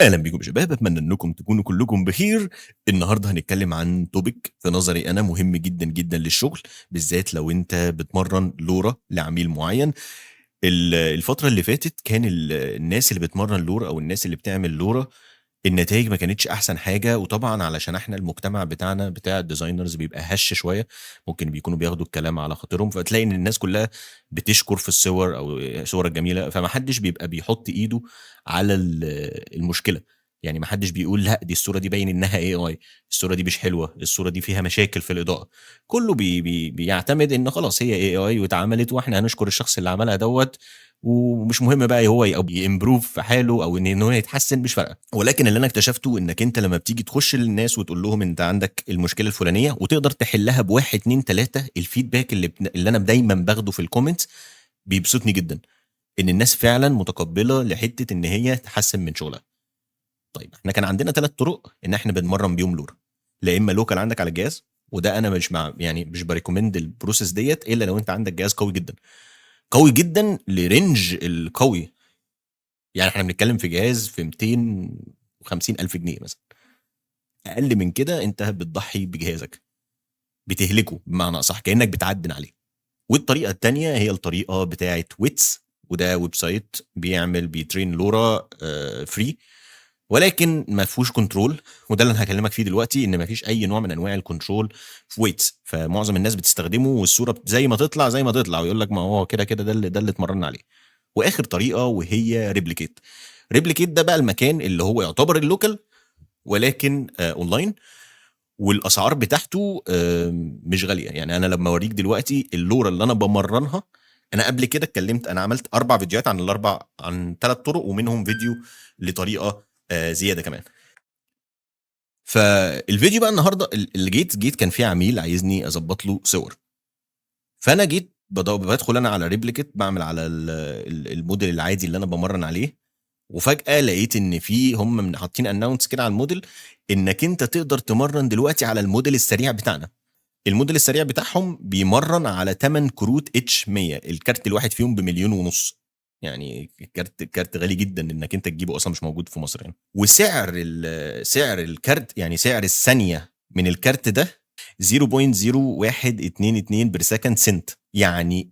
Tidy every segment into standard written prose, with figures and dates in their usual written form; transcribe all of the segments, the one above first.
اهلا بيكم يا شباب، اتمنى انكم تكونوا كلكم بخير. النهارده هنتكلم عن topic في نظري انا مهم جدا جدا للشغل، بالذات لو انت بتمرن LoRA لعميل معين. الفترة اللي فاتت كان الناس اللي بتمرن LoRA او الناس اللي بتعمل LoRA النتائج ما كانتش احسن حاجه، وطبعا علشان احنا المجتمع بتاعنا بتاع ال designers بيبقى هش شويه، ممكن بيكونوا بياخدوا الكلام على خاطرهم، فتلاقي ان الناس كلها بتشكر في الصور او الصور الجميله، فما حدش بيبقى بيحط ايده على المشكله. يعني ما حدش بيقول لا دي الصورة دي باين انها AI، الصورة دي مش حلوه، الصورة دي فيها مشاكل في الاضاءه. كله بي بي بيعتمد ان خلاص هي AI واتعملت، واحنا هنشكر الشخص اللي عملها دوت، ومش مهم بقى هو ي improve في حاله او ان هو يتحسن، مش فارقه. ولكن اللي انا اكتشفته انك انت لما بتيجي تخش للناس وتقول لهم انت عندك المشكلة الفلانية وتقدر تحلها بواحد اتنين تلاته، ال feedback اللي انا دايما باخده في ال comments بيبسطني جدا، ان الناس فعلا متقبله لحته ان هي تحسن من شغلها. طيب احنا كان عندنا 3 طرق ان احنا بنمرن بيهم LoRA. لا اما local عندك على الجهاز، وده انا مش مع يعني مش ب recommend ال process ديت الا لو انت عندك جهاز قوي جدا، قوي جدا ل range القوي. يعني احنا بنتكلم في جهاز في 250 الف جنيه مثلا، اقل من كده انت بتضحي بجهازك، بتهلكه بمعنى اصح، كانك بتعدن عليه. والطريقة الثانية هي الطريقة بتاعه Wits، وده website بيعمل بي train LoRA free، ولكن ما فيهوش control، وده اللي انا هكلمك فيه دلوقتي، ان ما فيش اي نوع من انواع ال control في Wits. فمعظم الناس بتستخدمه والصورة زي ما تطلع زي ما تطلع، ويقول لك ما هو كده كده ده اللي اتمرنا عليه. واخر طريقه وهي Replicate. Replicate ده بقى المكان اللي هو يعتبر ال local ولكن اونلاين، والاسعار بتاعته مش غاليه. يعني انا لما اوريك دلوقتي ال LoRA اللي انا بمرنها، انا قبل كده اتكلمت، انا عملت 4 فيديوهات عن الاربع، عن 3 طرق، ومنهم فيديو لطريقه زيادة كمان. فالفيديو بقى النهارده اللي جيت كان في عميل عايزني اظبط له صور، فانا جيت بدخل انا على Replicate، بعمل على الموديل العادي اللي انا بمرن عليه، وفجاة لقيت ان في هم من حاطين announce كده على الموديل انك انت تقدر تمرن دلوقتي على الموديل السريع بتاعنا. الموديل السريع بتاعهم بيمرن على 8 كروت H 100، الكارت الواحد فيهم بمليون ونص، يعني كارت غالي جدا انك انت تجيبه، اصلا مش موجود في مصر يعني. وسعر سعر الكارت، يعني سعر الثانية من الكارت ده 0.0122 per second cent. يعني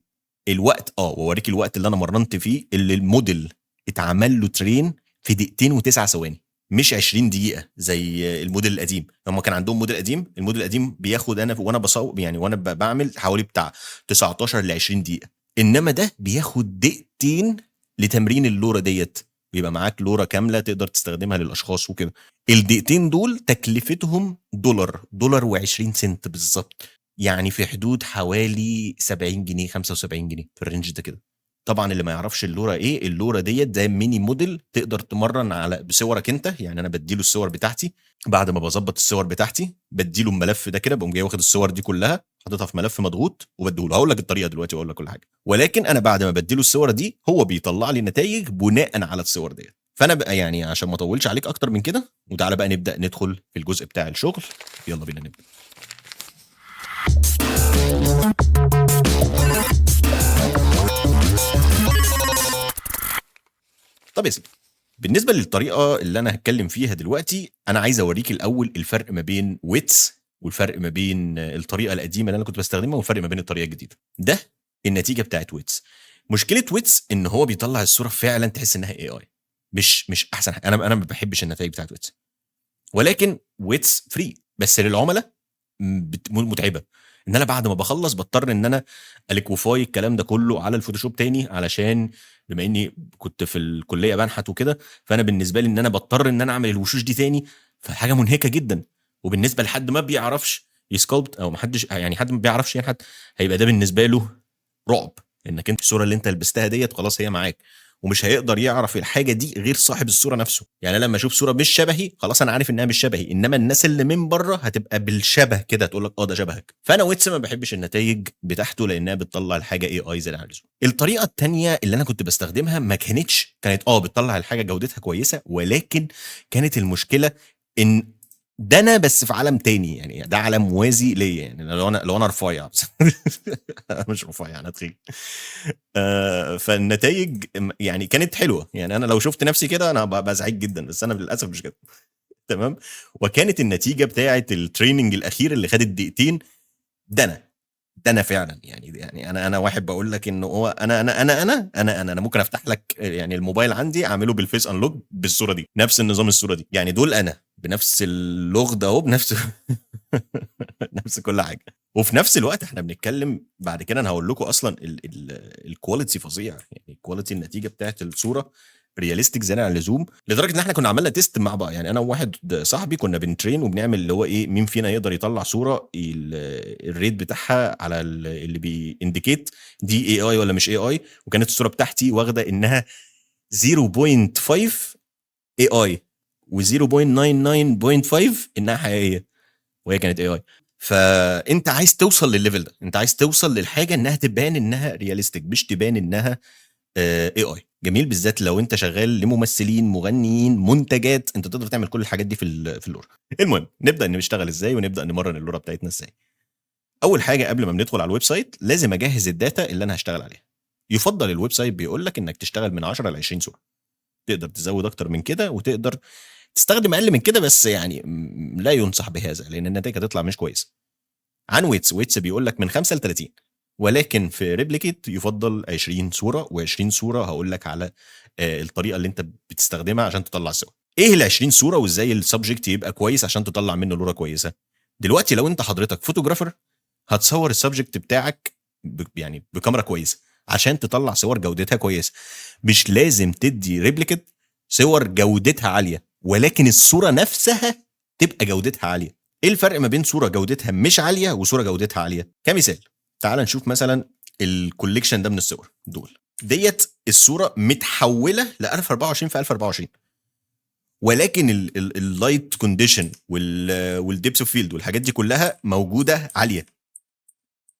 الوقت، واوريك الوقت اللي انا مرنت فيه، اللي الموديل اتعمل له train في دقيقتين وتسع ثواني، مش 20 دقيقة زي الموديل القديم. هم كان عندهم موديل قديم، الموديل القديم بياخد انا وانا بصور يعني وانا بعمل حوالي بتاع 19 ل 20 دقيقة، انما ده بياخد دقيقتين لتمرين ال LoRA ديت، بيبقى معاك LoRA كاملة تقدر تستخدمها للاشخاص وكده. الدقيقتين دول تكلفتهم دولار، دولار و20 سنت بالظبط، يعني في حدود حوالي 70 جنيه، 75 جنيه في ال range ده كده. طبعا اللي ما يعرفش ال LoRA ايه، ال LoRA ديت زي mini model تقدر تمرن على بصورك انت. يعني انا بديله الصور بتاعتي، بعد ما بظبط الصور بتاعتي بديله الملف ده كده، بقوم جاي واخد الصور دي كلها حاططها في ملف مضغوط وبديهوله. هقول لك الطريقة دلوقتي واقول لك كل حاجه، ولكن انا بعد ما بديله الصور دي هو بيطلع لي نتائج بناء على الصور ديت. فانا بقى يعني عشان ما اطولش عليك اكتر من كده، وتعالى بقى نبدا ندخل في الجزء بتاع الشغل. يلا بينا نبدا. طب يا سيدي، بالنسبة للطريقة اللي انا هتكلم فيها دلوقتي، انا عايز اوريك الاول الفرق ما بين Wits والفرق ما بين الطريقة القديمة اللي انا كنت بستخدمها والفرق ما بين الطريقة الجديدة. ده النتيجة بتاعت Wits. مشكلة Wits ان هو بيطلع الصورة فعلا تحس انها AI، مش احسن حاجة. انا ما بحبش النتائج بتاعت Wits، ولكن Wits free بس للعملاء متعبة. ان انا بعد ما بخلص بضطر ان انا ا liquify الكلام ده كله على ال Photoshop تاني، علشان بما اني كنت في الكلية بنحت وكده، فانا بالنسبة لي ان انا بضطر ان انا اعمل الوشوش دي تاني، فحاجه منهكة جدا. وبالنسبة لحد ما بيعرفش ي sculpt او ما حدش يعني حد ما بيعرفش ينحت، هيبقى ده بالنسبة له رعب، انك انت الصورة اللي انت لبستها ديت خلاص هي معاك، ومش هيقدر يعرف الحاجة دي غير صاحب الصورة نفسه. يعني أنا لما اشوف صوره مش شبهي خلاص انا عارف انها مش شبهي، انما الناس اللي من بره هتبقى بالشبه كده، تقول لك ده شبهك. فانا Wits ما بحبش النتائج بتاعته لانها بتطلع الحاجة AI زي اللي عايزه. الطريقة الثانية اللي انا كنت بستخدمها ما كانتش، كانت بتطلع الحاجة جودتها كويسة، ولكن كانت المشكلة ان ده انا بس في عالم تاني، يعني ده عالم موازي ليا. يعني لو انا رفيع، بس انا مش رفيع، انا تخين. فالنتائج يعني كانت حلوه. يعني انا لو شفت نفسي كده انا ببقى سعيد جدا، بس انا للاسف مش كده. تمام؟ وكانت النتيجة بتاعه ال training الاخير اللي خدت دقيقتين، ده انا، ده انا فعلا. يعني انا واحد بقول لك انه هو انا انا انا انا انا انا, أنا ممكن افتح لك يعني الموبايل عندي اعمله بال face unlock بالصورة دي، نفس النظام، الصورة دي، يعني دول انا بنفس اللغة ده اهو، بنفس نفس كل حاجه. وفي نفس الوقت احنا بنتكلم بعد كده، انا هقول لكم اصلا ال quality فظيع، يعني ال quality، النتيجة بتاعت الصورة realistic زيادة عن اللزوم، لدرجة ان احنا كنا عملنا test مع بعض. يعني انا وواحد صاحبي كنا بن train وبنعمل اللي هو ايه، مين فينا يقدر يطلع صوره ال rate بتاعها على اللي بي indicate دي AI ولا مش AI. وكانت الصورة بتاعتي واخده انها 0.5 AI و0.99.5 انها حقيقيه، وهي كانت AI. فانت عايز توصل للل level ده، انت عايز توصل للحاجة انها تبان انها realistic، مش تبان انها AI. جميل؟ بالذات لو انت شغال لممثلين، مغنيين، منتجات، انت تقدر تعمل كل الحاجات دي في ال LoRA. المهم نبدا نشتغل ازاي ونبدا نمرن ال LoRA بتاعتنا ازاي. اول حاجة قبل ما بندخل على ال website لازم اجهز ال data اللي انا هشتغل عليها. يفضل ال website بيقول لك انك تشتغل من 10 ل 20 صوره، تقدر تزود اكتر من كده وتقدر تستخدم اقل من كده، بس يعني لا ينصح بهذا لان النتائج هتطلع مش كويسه. عن Wits، Wits بيقول لك من 5 ل 30، ولكن في Replicate يفضل 20 صوره. و20 صوره هقول لك على الطريقة اللي انت بتستخدمها عشان تطلع الصور. ايه ال 20 صوره وازاي ال subject يبقى كويس عشان تطلع منه LoRA كويسه؟ دلوقتي لو انت حضرتك photographer هتصور ال subject بتاعك يعني بكاميرا كويسة عشان تطلع صور جودتها كويسه. مش لازم تدي Replicate صور جودتها عاليه، ولكن الصورة نفسها تبقى جودتها عاليه. ايه الفرق ما بين صوره جودتها مش عالية وصوره جودتها عاليه؟ كمثال تعال نشوف مثلا ال collection ده من الصور دول. ديت الصورة متحوله ل 1024 في 1024، ولكن ال light condition وال depth of field والحاجات دي كلها موجودة عاليه.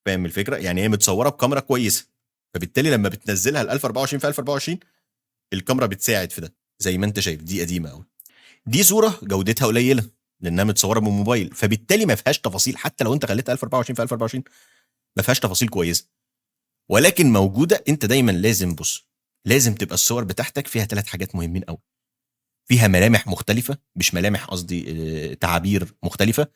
فاهم الفكره؟ يعني هي متصورة بكاميرا كويسه، فبالتالي لما بتنزلها ل 1024 في 1024 الكاميرا بتساعد في ده. زي ما انت شايف دي قديمة قوي، دي صوره جودتها قليله لانها متصورة بموبايل، فبالتالي ما فيهاش تفاصيل. حتى لو انت خليتها 1024 في 1024 ما فيهاش تفاصيل كويسه، ولكن موجوده. انت دايما لازم، بص، لازم تبقى الصور بتاعتك فيها ثلاث حاجات مهمين قوي: فيها ملامح مختلفه، مش ملامح قصدي تعابير مختلفه،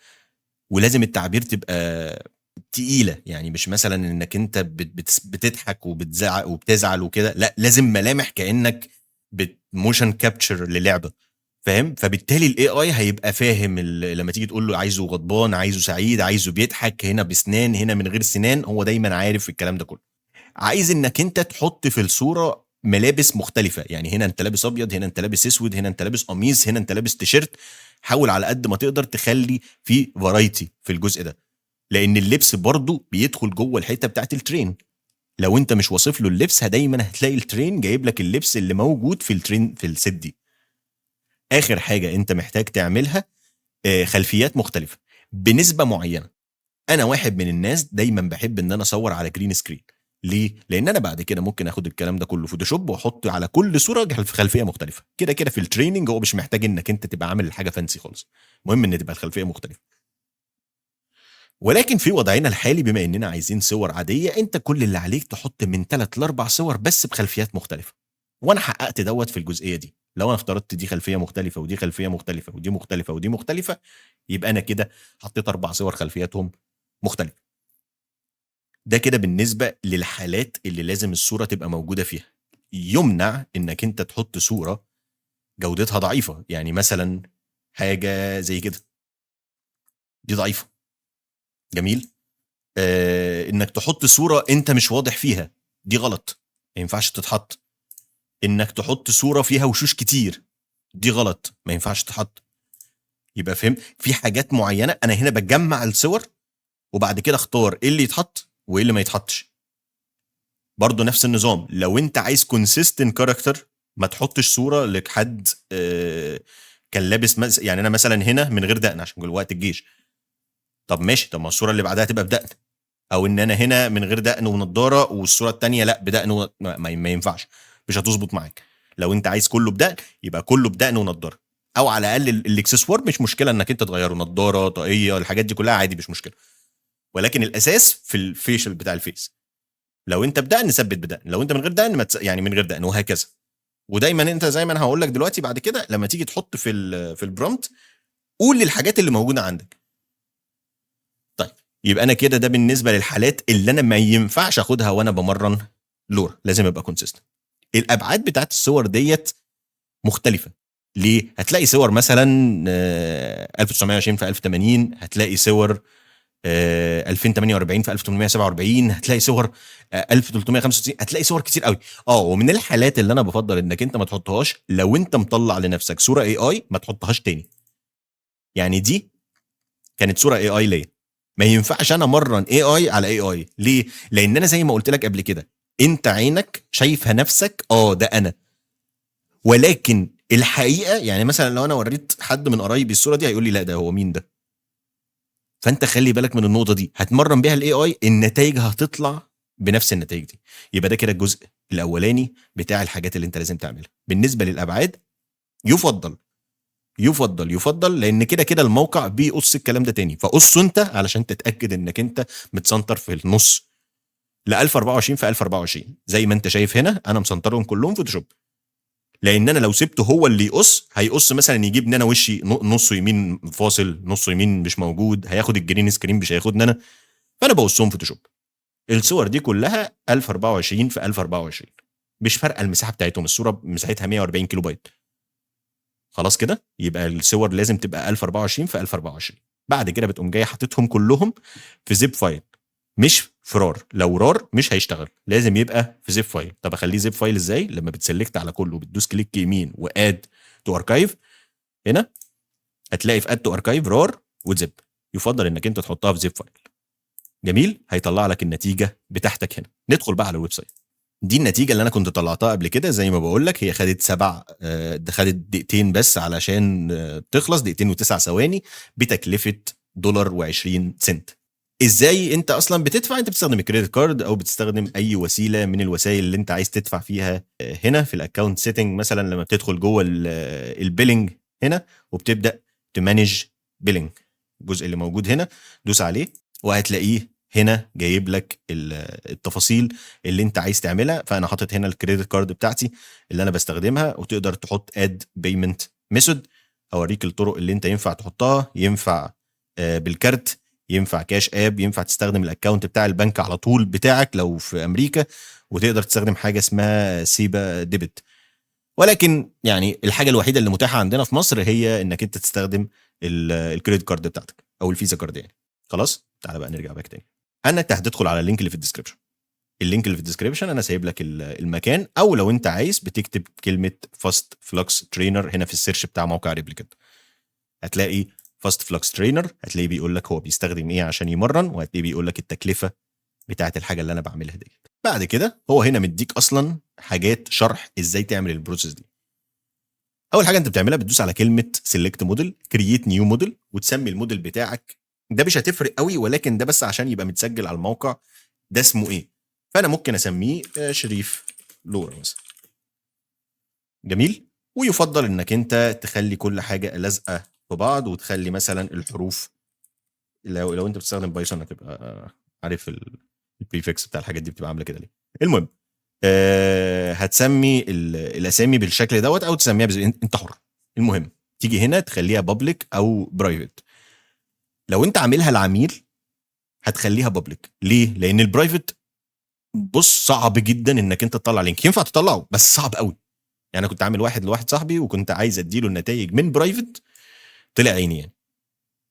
ولازم التعابير تبقى تقيله. يعني مش مثلا انك انت بتضحك وبتزعق وبتزعل وكده، لا، لازم ملامح كانك motion capture للعبه، فاهم؟ فبالتالي ال AI هيبقى فاهم لما تيجي تقول له عايزه غضبان، عايزه سعيد، عايزه بيضحك، هنا بسنان، هنا من غير سنان، هو دايما عارف الكلام ده كله. عايز انك انت تحط في الصورة ملابس مختلفه، يعني هنا انت لابس ابيض، هنا انت لابس اسود، هنا انت لابس قميص، هنا انت لابس تيشيرت. حاول على قد ما تقدر تخلي في variety في الجزء ده، لان اللبس برضو بيدخل جوه الحتة بتاعت ال train. لو انت مش واصف له اللبس دايما هتلاقي ال train جايب لك اللبس اللي موجود في ال train في ال set دي. اخر حاجة انت محتاج تعملها خلفيات مختلفة بنسبة معينه. انا واحد من الناس دايما بحب ان انا اصور على green screen. ليه؟ لان انا بعد كده ممكن اخد الكلام ده كله Photoshop واحط على كل صوره في خلفية مختلفه. كده كده في ال training هو مش محتاج انك انت تبقى عامل الحاجة fancy خالص، المهم ان تبقى الخلفية مختلفه. ولكن في وضعنا الحالي بما اننا عايزين صور عاديه، انت كل اللي عليك تحط من 3 ل 4 صور بس بخلفيات مختلفه. وانا حققت دوت في الجزئية دي. لو انا افترضت دي خلفية مختلفة ودي خلفية مختلفة ودي مختلفة ودي مختلفه، يبقى انا كده حطيت اربع صور خلفياتهم مختلفه. ده كده بالنسبة للحالات اللي لازم الصورة تبقى موجودة فيها. يمنع انك انت تحط صوره جودتها ضعيفه، يعني مثلا حاجة زي كده دي ضعيفه. جميل؟ انك تحط صوره انت مش واضح فيها دي غلط، ما ينفعش تتحط. انك تحط صوره فيها وشوش كتير دي غلط، ما ينفعش تتحط. يبقى فهمت؟ في حاجات معينة انا هنا بجمع الصور وبعد كده اختار ايه اللي يتحط وايه اللي ما يتحطش. برضه نفس النظام، لو انت عايز consistent character ما تحطش صوره لحد كان لابس يعني انا مثلا هنا من غير دقن عشان وقت الجيش، طب ماشي، طب ما الصورة اللي بعدها تبقى بدقن، او ان انا هنا من غير دقن ونضاره والصورة الثانية لا بدقن ما ينفعش، مش هتظبط معاك. لو انت عايز كله بدقن يبقى كله بدقن ونضاره. او على الاقل الاكسسوار مش مشكلة انك انت تغيره، نضاره، طاقيه، الحاجات دي كلها عادي مش مشكله، ولكن الاساس في ال facial بتاع ال face. لو انت بدقن ثبت بدقن، لو انت من غير دقن ما يعني من غير دقن، وهكذا. ودايما انت زي ما انا هقول لك دلوقتي بعد كده لما تيجي تحط في ال prompt قول للحاجات اللي موجودة عندك. طيب يبقى انا كده ده بالنسبة للحالات اللي انا ما ينفعش اخدها وانا بمرن LoRA، لازم ابقى consistent. الابعاد بتاعت الصور ديت مختلفة. ليه؟ هتلاقي صور مثلا 1920 في 1080، هتلاقي صور 2048 في 1847، هتلاقي صور 1365، هتلاقي صور كتير قوي. ومن الحالات اللي انا بفضل انك انت ما تحطهاش، لو انت مطلع لنفسك صوره AI ما تحطهاش تاني. يعني دي كانت صوره AI ليا، ما ينفعش انا امرن AI على AI. ليه؟ لان انا زي ما قلت لك قبل كده، انت عينك شايفه نفسك ده انا، ولكن الحقيقة يعني مثلا لو انا وريت حد من قرايبي الصورة دي هيقول لي لا ده هو مين ده. فانت خلي بالك من النقطة دي، هتمرن بيها ال AI النتائج هتطلع بنفس النتائج دي. يبقى ده كده الجزء الاولاني بتاع الحاجات اللي انت لازم تعملها. بالنسبة للابعاد يفضل يفضل يفضل، لان كده كده الموقع بيقص الكلام ده تاني، فقصة انت علشان تتاكد انك انت متسنتر في النص ل 1024 في 1024 زي ما انت شايف هنا. انا مسنترهم كلهم Photoshop، لان انا لو سبته هو اللي يقص هيقص مثلا يجيب ان انا وشي نصه يمين فاصل، نصه يمين مش موجود، هياخد ال green screen مش هياخدني انا، فانا بقصهم Photoshop. الصور دي كلها 1024 في 1024، مش فارقه المساحة بتاعتهم، الصورة مساحتها 140 كيلو بايت. خلاص كده يبقى الصور لازم تبقى 1024 في 1024. بعد كده بتقوم جاي حاططهم كلهم في zip file، مش في RAR. لو RAR مش هيشتغل، لازم يبقى في zip file. طب اخليه zip file ازاي؟ لما بت select على كله بتدوس click يمين و add to archive، هنا هتلاقي في add to archive RAR و zip، يفضل انك انت تحطها في zip file. جميل، هيطلع لك النتيجة بتاعتك هنا. ندخل بقى على ال website. دي النتيجة اللي انا كنت طلعتها قبل كده، زي ما بقول لك هي خدت سبع خدت دقيقتين بس علشان تخلص، دقيقتين وتسع ثواني بتكلفه $1.20. ازاي انت اصلا بتدفع؟ انت بتستخدم ال credit card او بتستخدم اي وسيلة من الوسائل اللي انت عايز تدفع فيها. هنا في ال account setting مثلا لما بتدخل جوه ال billing هنا وبتبدا ت manage billing، الجزء اللي موجود هنا دوس عليه وهتلاقيه هنا جايب لك التفاصيل اللي انت عايز تعملها. فانا حاطط هنا ال credit card بتاعتي اللي انا بستخدمها، وتقدر تحط add payment method. اوريك الطرق اللي انت ينفع تحطها، ينفع بالكارت، ينفع Cash App، ينفع تستخدم ال account بتاع البنك على طول بتاعك لو في امريكا، وتقدر تستخدم حاجة اسمها SEPA debit. ولكن يعني الحاجة الوحيدة اللي متاحة عندنا في مصر هي انك انت تستخدم ال credit card بتاعتك او ال Visa card يعني. خلاص تعالى بقى نرجع back تاني. انت هتدخل على ال link اللي في ال description. ال link اللي في ال description انا سايب لك المكان، او لو انت عايز بتكتب كلمة Fast Flux Trainer هنا في ال search بتاع موقع Replicant، هتلاقي Fast Flux Trainer، هتلاقيه بيقول لك هو بيستخدم ايه عشان يمرن، وهتلاقيه بيقول لك التكلفة بتاعت الحاجة اللي انا بعملها ديت. بعد كده هو هنا مديك اصلا حاجات شرح ازاي تعمل ال process دي. اول حاجة انت بتعملها بتدوس على كلمة select model، create new model، وتسمي الموديل بتاعك. ده مش هتفرق قوي، ولكن ده بس عشان يبقى متسجل على الموقع ده اسمه ايه. فانا ممكن اسميه شريف LoRA مثلا. جميل. ويفضل انك انت تخلي كل حاجة لازقه في بعض، وتخلي مثلا الحروف لو انت بتستخدم Python هتبقى عارف ال prefix بتاع الحاجات دي بتبقى عامله كده ليه. المهم هتسمي الاسامي بالشكل دوت او تسميها انت حر. المهم تيجي هنا تخليها public او private. لو انت عاملها العميل هتخليها public. ليه؟ لان ال private بص صعب جدا انك انت تطلع link، ينفع تطلعه بس صعب قوي. يعني انا كنت عامل واحد لواحد صاحبي وكنت عايز اديله النتائج من private، طلع عيني يعني.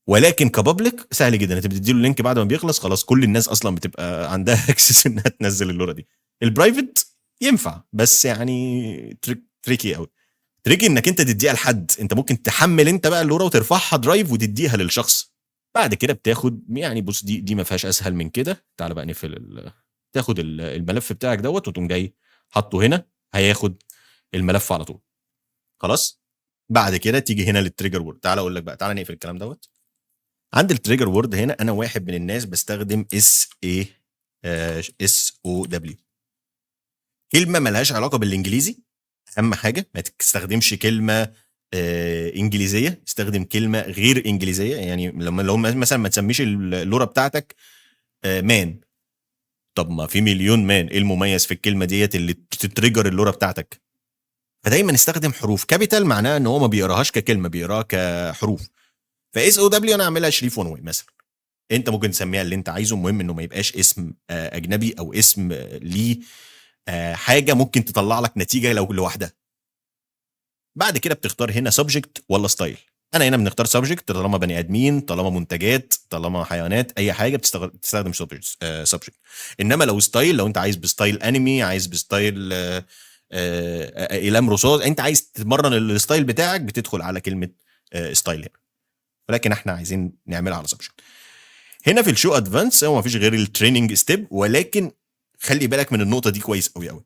ولكن ك public سهل جدا، انت بتديله ال link بعد ما بيخلص خلاص، كل الناس اصلا بتبقى عندها access انها تنزل ال LoRA دي. ال private ينفع بس يعني tricky قوي، tricky انك انت تديها لحد. انت ممكن تحمل انت بقى ال LoRA وترفعها Drive وتديها للشخص. بعد كده بتاخد يعني بص دي ما فيهاش اسهل من كده. تعالى بقى نقفل تاخد الملف بتاعك دوت وتقوم جاي حاطه هنا، هياخد الملف على طول. خلاص بعد كده تيجي هنا لل trigger word. تعالى اقول لك بقى، تعالى نقفل الكلام دوت. عند ال trigger word هنا انا واحد من الناس بستخدم S A S O W، كلمة ملهاش علاقة بالانجليزي. اهم حاجة ما تستخدمش كلمة انجليزيه، استخدم كلمة غير انجليزيه. يعني لما لو مثلا ما تسميش ال LoRA بتاعتك man، طب ما في مليون man، ايه المميز في الكلمة ديت اللي ت trigger ال LoRA بتاعتك؟ فدايما استخدم حروف capital، معناها ان هو ما بيقراهاش ككلمه، بيقراها كحروف. ف SOW انا اعملها شريف one way مثلا، انت ممكن تسميها اللي انت عايزه، المهم انه ما يبقاش اسم اجنبي او اسم ليه حاجة ممكن تطلع لك نتيجة لو لوحدها. بعد كده بتختار هنا subject ولا style. انا هنا بنختار subject، طالما بني ادمين، طالما منتجات، طالما حيوانات، اي حاجة بتستخدم subject. انما لو style، لو انت عايز ب style انمي، عايز ب style اقلام رصاص، انت عايز تتمرن ال style بتاعك، بتدخل على كلمة style هنا، ولكن احنا عايزين نعملها على subject. هنا في ال show advanced هو ما فيش غير ال training step، ولكن خلي بالك من النقطة دي كويس قوي قوي.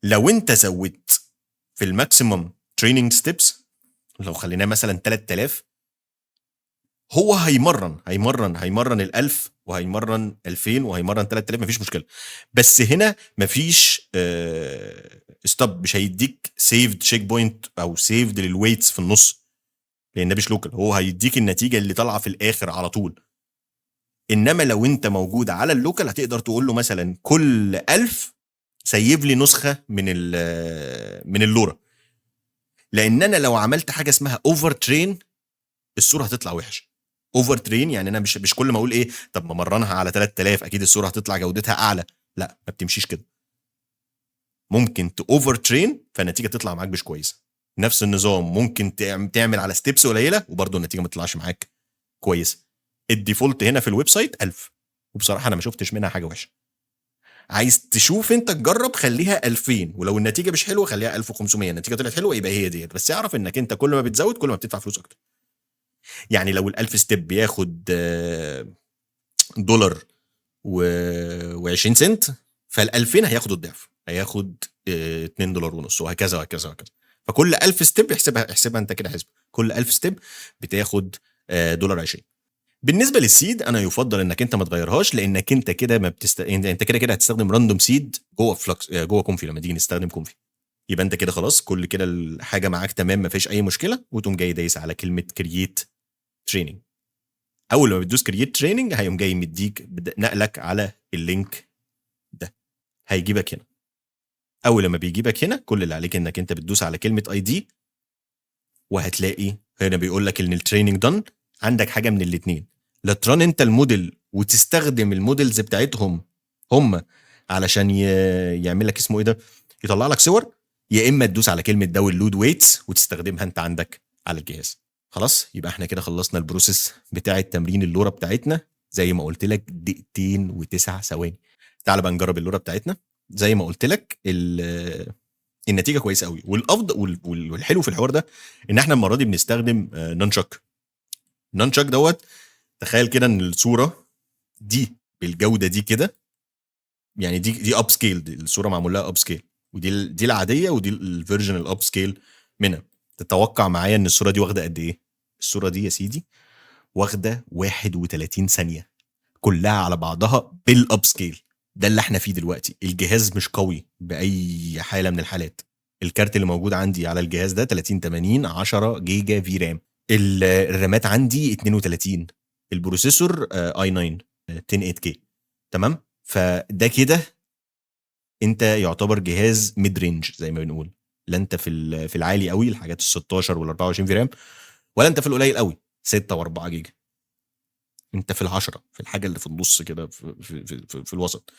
لو انت زودت في ال maximum training steps، لو خليناه مثلا 3000، هو هيمرن هيمرن هيمرن ال 1000 وهيمرن 2000 وهيمرن 3000، مفيش مشكله. بس هنا مفيش stop، مش هيديك saved checkpoint او saved لل weights في النص، لان ده مش local، هو هيديك النتيجة اللي طالعه في الاخر على طول. انما لو انت موجود على ال local هتقدر تقول له مثلا كل 1000 save لي نسخه من ال LoRA، لان انا لو عملت حاجة اسمها over train الصورة هتطلع وحشة. over train يعني انا مش كل ما اقول ايه، طب ما مرنها على 3000 اكيد الصورة هتطلع جودتها اعلى، لا ما بتمشيش كده. ممكن ت over train فالنتيجه تطلع معاك مش كويسه. نفس النظام ممكن تعمل على steps قليله وبرده النتيجة ما تطلعش معاك كويسه. ال default هنا في ال website 1000، وبصراحة انا ما شفتش منها حاجة وحشة. عايز تشوف انت تجرب خليها 2000، ولو النتيجة مش حلوة خليها 1500، النتيجة طلعت حلوة يبقى هي ديت. بس اعرف انك انت كل ما بتزود كل ما بتدفع فلوس اكتر. يعني لو ال1000 step بياخد دولار و20 سنت، فال2000 هياخد الضعف، هياخد 2 دولار ونص، وهكذا وهكذا وهكذا. فكل 1000 step احسبها، احسبها انت كده، حسبه كل 1000 step بتاخد دولار 20. بالنسبة لل seed انا يفضل انك انت ما تغيرهاش، لانك انت كده ما بتست... انت كده كده هتستخدم random seed جوه Flux، جوه Comfy. لما تيجي نستخدم Comfy يبقى انت كده خلاص كل كده الحاجة معاك تمام، ما فيش اي مشكله، وتقوم جاي دايس على كلمة create training. اول ما بتدوس create training هيقوم جاي مديك نقلك على ال link ده، هيجيبك هنا. اول لما بيجيبك هنا كل اللي عليك انك انت بتدوس على كلمة ID، وهتلاقي هنا بيقول لك ان ال training done. عندك حاجة من الاثنين، لا ت run انت الموديل وتستخدم ال models بتاعتهم هم علشان يعمل لك اسمه ايه ده، يطلع لك صور، يا اما تدوس على كلمة download weights وتستخدمها انت عندك على الجهاز. خلاص يبقى احنا كده خلصنا ال process بتاعه تمرين ال LoRA بتاعتنا، زي ما قلت لك دقيقتين وتسع ثواني. تعال بقى نجرب ال LoRA بتاعتنا. زي ما قلت لك النتيجة كويسة قوي، والافضل والحلو في الحوار ده ان احنا المرة دي بنستخدم Nunchuk. Nunchuk دوت، تخيل كده ان الصورة دي بالجودة دي كده، يعني دي upscale، الصورة معمول لها upscale، ودي دي العادية ودي ال version ال upscale منها. تتوقع معايا ان الصورة دي واخده قد ايه؟ الصورة دي يا سيدي واخده 31 ثانية كلها على بعضها بال upscale. ده اللي احنا فيه دلوقتي. الجهاز مش قوي باي حاله من الحالات. الكارت اللي موجود عندي على الجهاز ده 30 80 10 جيجا VRAM، الرامات عندي 32، ال processor i9 108 K، تمام؟ فده كده انت يعتبر جهاز mid range زي ما بنقول، لا انت في العالي قوي الحاجات ال 16 وال 24 VRAM، ولا انت في القليل قوي 6 و4 جيجا، انت في العشرة، في الحاجة اللي في النص كده، في الوسط.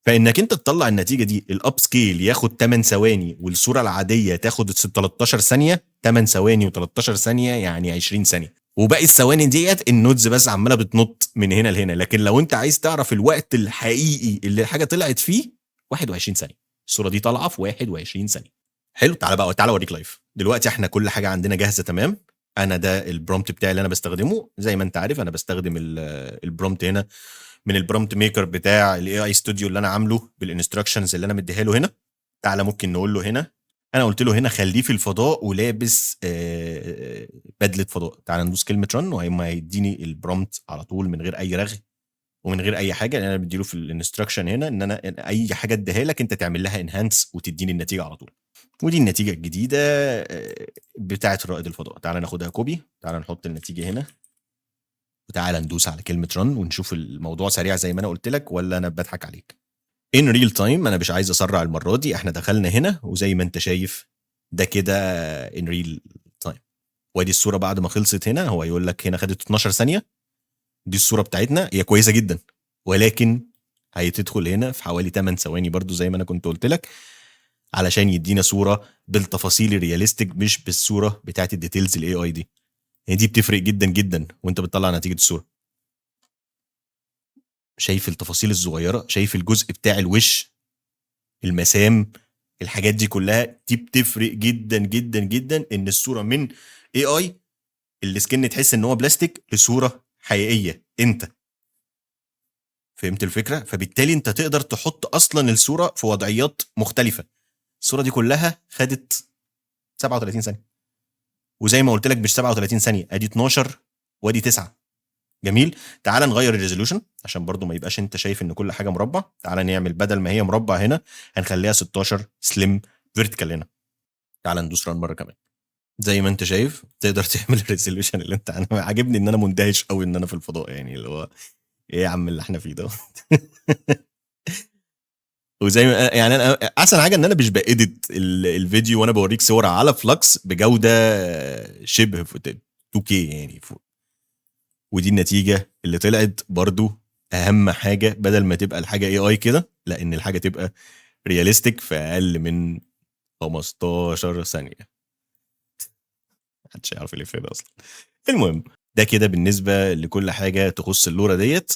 فانك انت تطلع النتيجة دي ال upscale ياخد 8 ثواني والصورة العادية تاخد 13 ثانيه، 8 ثواني و13 ثانية يعني 20 ثانية، وباقي الثواني ديت ال nodes بس عماله بتنط من هنا لهنا. لكن لو انت عايز تعرف الوقت الحقيقي اللي الحاجة طلعت فيه 21 ثانية، الصورة دي طالعه في 21 ثانية. حلو، تعالى بقى تعالى اوريك live دلوقتي. احنا كل حاجة عندنا جاهزة تمام. انا ده ال prompt بتاعي اللي انا بستخدمه، زي ما انت عارف انا بستخدم ال prompt هنا من ال prompt maker بتاع ال AI Studio اللي انا عامله بال instructions اللي انا مديها له هنا. تعالى ممكن نقول له هنا، انا قلت له هنا خليه في الفضاء ولابس بدله فضاء. تعالى ندوس كلمة run وهيما هيديني ال prompt على طول من غير اي رغي ومن غير اي حاجه، لان انا بديله في ال instruction هنا ان انا اي حاجة اديها لك انت تعمل لها enhance وتديني النتيجة على طول. ودي النتيجة الجديدة بتاعه رائد الفضاء. تعالى ناخدها copy، تعالى نحط النتيجة هنا، وتعالى ندوس على كلمة run ونشوف الموضوع سريع زي ما انا قلت لك ولا انا بضحك عليك. in real time، انا مش عايز اسرع المرة دي. احنا دخلنا هنا وزي ما انت شايف ده كده in real time. وادي الصورة بعد ما خلصت هنا، هو يقول لك هنا خدت 12 ثانيه. دي الصورة بتاعتنا، هي كويسة جدا، ولكن هتدخل هنا في حوالي 8 ثواني برضو زي ما انا كنت قلت لك، علشان يدينا صوره بالتفاصيل ال realistic مش بالصورة بتاعت ال details ال AI دي. يعني دي بتفرق جدا جدا وانت بتطلع نتيجة الصوره. شايف التفاصيل الصغيره؟ شايف الجزء بتاع الوش، المسام، الحاجات دي كلها؟ دي بتفرق جدا جدا جدا، ان الصورة من AI ال skin تحس ان هو بلاستيك لصورة حقيقيه. انت فهمت الفكره؟ فبالتالي انت تقدر تحط اصلا الصورة في وضعيات مختلفه. الصورة دي كلها خدت 37 ثانيه، وزي ما قلت لك مش 37 ثانيه، ادي 12 وادي 9. جميل. تعال نغير ال resolution عشان برضو ما يبقاش انت شايف ان كل حاجة مربع. تعال نعمل بدل ما هي مربع هنا هنخليها 16 slim vertical هنا. تعال ندوس run مرة كمان. زي ما انت شايف تقدر تعمل ال resolution اللي انت، انا عاجبني ان انا مندهش قوي ان انا في الفضاء، يعني اللي هو ايه يا عم اللي احنا فيه ده؟ وزي ما يعني انا احسن حاجة ان انا مش ب edit الفيديو وانا بوريك صور على Flux بجوده شبه 2K يعني فوق. ودي النتيجة اللي طلعت. برضو اهم حاجة بدل ما تبقى الحاجة AI كده، لا، ان الحاجة تبقى realistic في اقل من 15 ثانيه. محدش يعرف يلف ده اصلا. المهم ده كده بالنسبة لكل حاجة تخص ال LoRA ديت.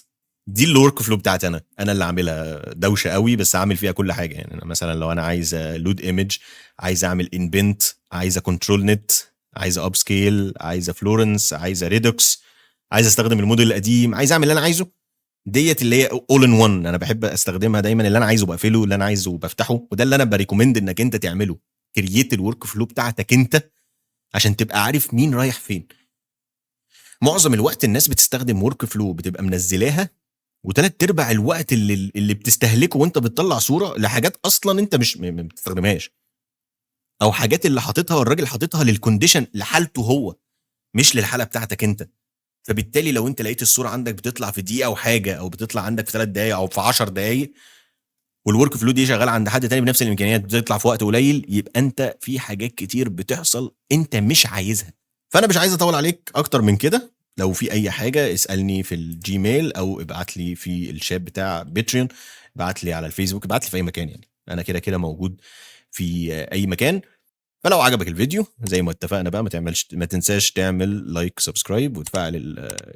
دي ال workflow بتاعتي انا، انا اللي عاملها دوشه قوي، بس عامل فيها كل حاجه. يعني انا مثلا لو انا عايز load image، عايز اعمل inpaint، عايز ControlNet، عايز upscale، عايز Florence، عايز Redux، عايز استخدم الموديل القديم، عايز اعمل اللي انا عايزه. ديت اللي هي all in 1، انا بحب استخدمها دايما. اللي انا عايزه بقفله، اللي انا عايزه بفتحه، وده اللي انا ب recommend انك انت تعمله. create ال workflow بتاعتك انت عشان تبقى عارف مين رايح فين. معظم الوقت الناس بتستخدم workflow بتبقى منزلاها، وثلاث ارباع الوقت اللي بتستهلكه وانت بتطلع صوره لحاجات اصلا انت مش ما بتستخدمهاش، او حاجات اللي حاططها والراجل حاططها لل condition لحالته هو مش للحالة بتاعتك انت. فبالتالي لو انت لقيت الصورة عندك بتطلع في دقيقة او حاجه، او بتطلع عندك في 3 دقائق او في 10 دقائق، وال workflow دي شغالة عند حد تاني بنفس الامكانيات بتطلع في وقت قليل، يبقى انت في حاجات كتير بتحصل انت مش عايزها. فانا مش عايز اطول عليك اكتر من كده. لو في اي حاجة اسالني في ال Gmail او ابعت لي في الشات بتاع Patreon، ابعت لي على الفيسبوك، ابعت لي في اي مكان، يعني انا كده كده موجود في اي مكان. فلو عجبك الفيديو زي ما اتفقنا بقى ما تنساش تعمل like، subscribe، وتفعل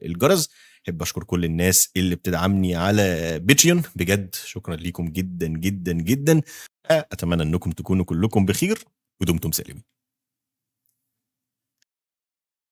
الجرس. احب اشكر كل الناس اللي بتدعمني على Patreon، بجد شكرا ليكم جدا جدا جدا. اتمنى انكم تكونوا كلكم بخير ودمتم سالمين.